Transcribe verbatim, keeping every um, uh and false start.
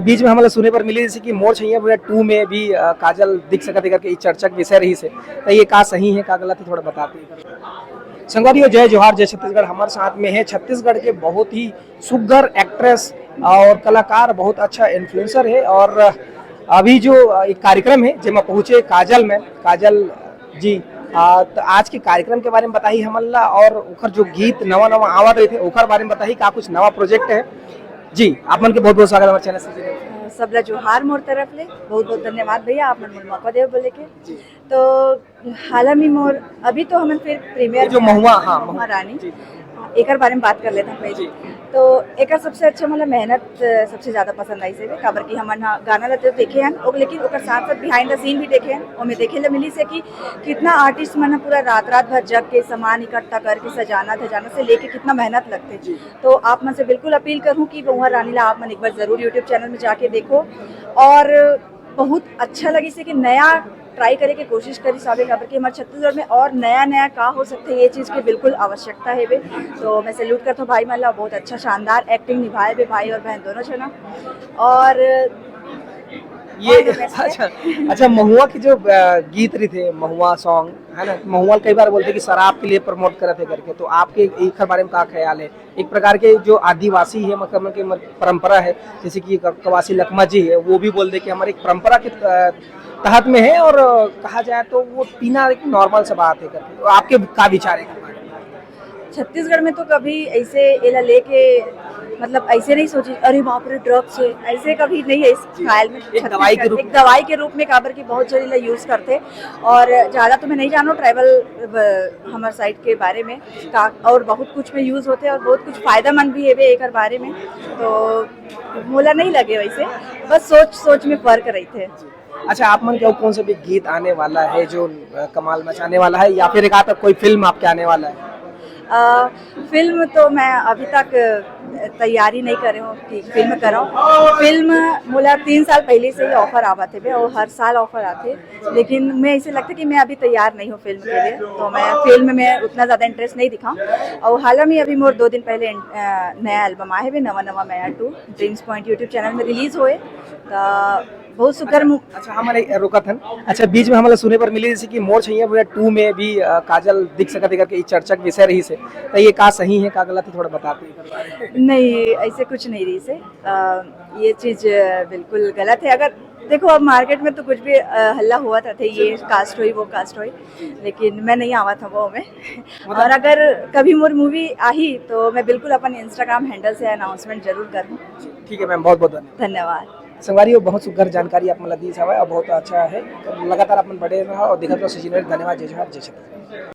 बीच में हमला सुने बर मिले जैसे कि मोर छैया भुइयां टू में भी अ, काजल दिख सकत हे करके ई चर्चा के विषय रहिस हे, त ये का सही हे, का गलत हे, थोड़ा बताते। संगवारी हो, जय जोहार, जय छत्तीसगढ़। हमर साथ में हे छत्तीसगढ़ के बहुत ही सुघर एक्ट्रेस और कलाकार, बहुत अच्छा इन्फ्लुएंसर हे। और अभी जो अ, एक कार्यक्रम हे जेमा पहुंचे काजल मैम, काजल जी, आ, त आज के कार्यक्रम के बारे में बताही हमन ला और ओकर जो गीत नवा नवा आवत रहिथे ओकर बारे में बताही, का कुछ नवा प्रोजेक्ट हे। जी, आप मन के बहुत बहुत स्वागत हमारे चैनल से। अ, सबला जोहार मोर तरफ ले। बहुत बहुत धन्यवाद भैया, आप मन मोला मौका देवे बोले के। तो हाल में मोर अभी तो हमन फिर प्रीमियर ये जो महुआ, हाँ, महुआ रानी, जी। एकर बारे में बात कर लेते हैं पहले। तो एकर सबसे अच्छा मतलब मेहनत अ, सबसे ज्यादा पसंद आई से, काबर कि हमन ह गाना ला तो देखे हन, ओक-, लेकिन ओकर साथ साथ बिहाइंड द सीन भी देखे हन। ओमे देखे ला मिली से कि कितना आर्टिस्ट मन ह पूरा रात रात भर जग के सामान इकट्ठा करके सजाना धजाना से लेके कितना मेहनत लगथे। तो आप मन से बिल्कुल अपील करूँ कि महुआ रानी ला आप मन एक बार जरूर यूट्यूब चैनल में जाके देखो। और बहुत अच्छा लगी से कि नया ट्राई करे के कोशिश करी साबे, काबर कि हमारे छत्तीसगढ़ में और नया नया का हो सकता है, ये चीज की बिल्कुल आवश्यकता है बे। तो मैं सैल्यूट करता हूँ भाई मन ला, बहुत अच्छा शानदार एक्टिंग निभाए बे भाई और बहन दोनों जना। और ये अच्छा, अच्छा, महुआ के जो अ, गीत रहिथे, महुआ सॉन्ग है ना, महुआ कई बार बोलथे कि शराब के लिए प्रमोट करत हे करके, तो आपके एकर बारे में का ख्याल हे? एक प्रकार के जो आदिवासी हे, मतलब के मत-, परंपरा हे, जैसे कि क-, कवासी लकमा जी हे, वो भी बोल दे कि हमारे एक परंपरा के अ, तहत में हे और अ, कहा जाए तो वो पीना एक नॉर्मल सा बात हे करके, तो आपके का विचार हे एकर बारे में? छत्तीसगढ़ में तो कभी ऐसे एला लेके मतलब ऐसे नहीं सोची, अरे बाप रे ड्रग्स है, ऐसे कभी नहीं है इस ख्याल में। एक दवाई के रूप एक दवाई के रूप में काबर की बहुत जन एला यूज करथे और ज्यादा तो मैं नहीं जानू ट्राइबल हमारे साइड के बारे में का, और बहुत कुछ में यूज होथे और बहुत कुछ फायदेमंद भी है बे एकर बारे में। तो मोला नहीं लगे वैसे, बस सोच सोच में फर्क रहिथे। अच्छा, आप मन के अउ कौन सा भी गीत आने वाला है जो अ, कमाल मचाने वाला है, या फिर एक आध कोई फिल्म आपके आने वाला है? अ, फिल्म तो मैं अभी तक अ, तैयारी नहीं करे हूँ कि फिल्म कराऊँ। फिल्म मोला तीन साल पहले से ही ऑफर आवत हे बे, और हर साल ऑफर आथे, लेकिन मैं ऐसे लगता कि मैं अभी तैयार नहीं हूँ फिल्म के लिए, तो मैं फिल्म में उतना ज्यादा इंटरेस्ट नहीं दिखाऊँ। और हाल में अभी मोर दो दिन पहले अ, नया एल्बम आए हे बे, नवा नवा मया two, dreams point YouTube channel में रिलीज होए, तो बहुत सुघर मु- अच्छा, हमन एक रुकत हन। अच्छा, बीच में हमला सुने बर मिले जैसे कि मोर छैया भुइयां टू में भी अ, काजल दिख सकत हे करके ई चर्चा के विषय रहिस हे, त ये का सही हे, का गलत हे, थोड़ा बताते एकर बारे में। नहीं, ऐसे कुछ नहीं रहिस हे। अ, ये चीज अ, बिल्कुल गलत है। अगर देखो, अब मार्केट में तो कुछ भी अ, हल्ला होवत रहिथे, ये कास्ट होई, वो कास्ट होई, लेकिन मैं नहीं आवत हूँ वो में। और अगर कभी मोर मूवी आही तो मैं बिल्कुल अपन इंस्टाग्राम हैंडल से अनाउंसमेंट जरूर करूँ। ठीक है मैम, बहुत बहुत धन्यवाद। धन्यवाद। संगवारी हो, बहुत सुघर जानकारी आप मन ला दीस हवय और बहुत अच्छा है। लगातार आप मन बने रहा और देखत रहा सीजन। धन्यवाद। जय जोहार, जय छत्तीसगढ़।